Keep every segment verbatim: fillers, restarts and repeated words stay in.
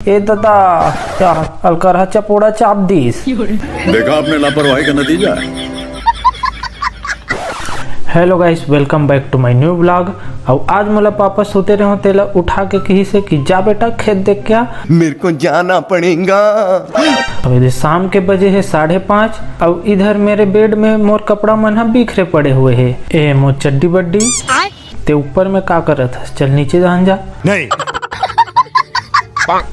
ए दादा, का अलकरहा चपोड़ा चाप दिस। देखा आपने लापरवाही का नतीजा है। Hello guys, welcome back to my new vlog। अउ आज मोला पापा सुते रहो, तेला उठा के कहिसे कि जा बेटा, खेत देख के आ। मेरे को जाना पड़ेगा। अब यदि शाम के बजे हे साढ़े पाँच, अउ इधर मेरे बेड में मोर कपड़ा मन ह बिखरे पड़े हुए हे। ए मोर चड्डी बड्डी, ते ऊपर में का करत हस? चल नीचे जान जा। नहीं।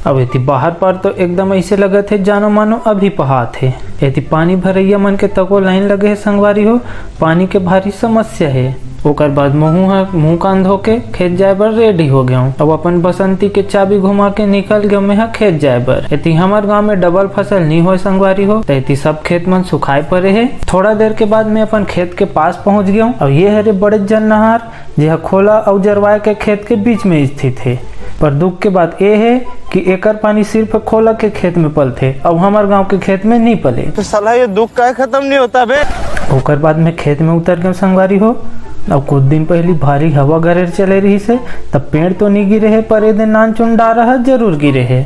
अब एती बाहर पर तो एकदम ऐसे लगत हे जानो मानो अभी पहात हे। एती पानी भरैया मन के तको लाइन लगे हे संगवारी हो, पानी के भारी समस्या हे। ओकर बाद महू ह मुंह कान धो के खेत जाए बर रेडी हो गया। अब अपन बसंती के चाबी घुमा के निकल गया मैं ह खेत जाए बर। एती हमर गांव में डबल फसल नी होय संगवारी हो, त एती सब खेत मन सुखाए पड़े हे। थोड़ा देर के बाद मैं अपन खेत के पास पहुंच गया हूँ। अब ये हरे बड़े जन नहार, जेहा खोला अउ जरवाए के खेत के बीच में स्थित हे। पर दुख के बात ए हे कि एकर पानी सिर्फ खोला के खेत में पलथे, अउ हमर गांव के खेत में नी पले। तो साला ये दुख का खत्म नहीं होता बे। ओकर बाद में खेत में उतर गए संगवारी हो। अब कुछ दिन पहली भारी हवा गरेर चले रहिसे, तब पेड़ तो नी गिरे हे, पर ए दिन नान चुन डारा ह जरूर गिरे हे।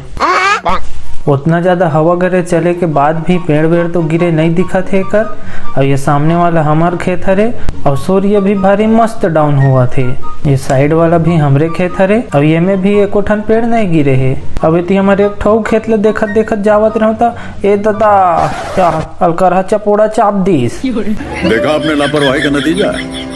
उतना ज्यादा हवा गरेर चले के बाद भी पेड़ वेड़ तो गिरे नहीं दिखत हे एकर। और ये सामने वाला हमार खेत हरे, और सूर्य भी भारी मस्त डाउन हुआ थे। ये साइड वाला भी हमरे खेत हरे, और ये में भी एको ठन पेड़ नहीं गिरे हे। अब एती हमारे एक ठो खेत ल देखत देखत जावत रहूं त ए दादा, का अलकरहा चपोड़ा चाप दिस। देखा आपने लापरवाही का नतीजा है।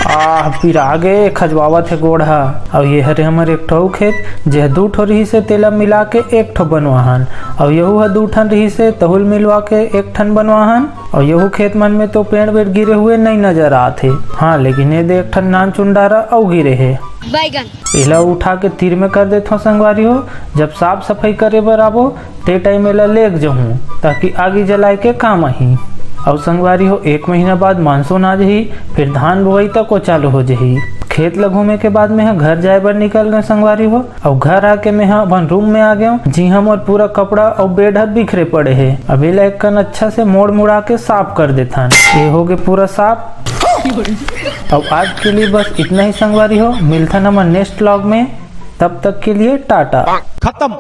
आह, पिरा गे, खजवावत हे गोड़ ह। अउ ये हरे हमर एक ठो खेत, जेह दू ठो रहिसे, तेला मिला के एक ठो बनवाहन। अउ यहू ह दू ठन रहिसे, तहुल मिलवा के एक ठन बनवाहन। अउ यहू खेत मन में तो पेड़ वेड़ गिरे हुए नहीं नजर आत हे। हाँ, लेकिन ये दे एक ठन नान चुन डारा अउ गिरे हे। बैगन। एला उठा के तीर में कर देथो संगवारी हो। जब साफ सफाई करे बर आबो, ते टाइम एला लेग जहूं, ताकि आगी जलाए के काम आही। अउ संगवारी हो, एक महीना बाद मानसून आ जही, फिर धान बुआई तको चालू हो जही। खेत ल घूमे के बाद में ह घर जाए बर निकल गए संगवारी हो। अउ घर आके मैं ह अपन रूम में आ गए, जिहां मोर पूरा कपड़ा अउ बेड ह बिखरे पड़े हे। अब एला एक कन अच्छा से मोड़ मुड़ा के साफ कर देथन। ये हो गए पूरा साफ। अब आज के लिए बस इतना ही संगवारी हो, मिलथन हमर नेक्स्ट व्लॉग में। तब तक के लिए टाटा। खत्म।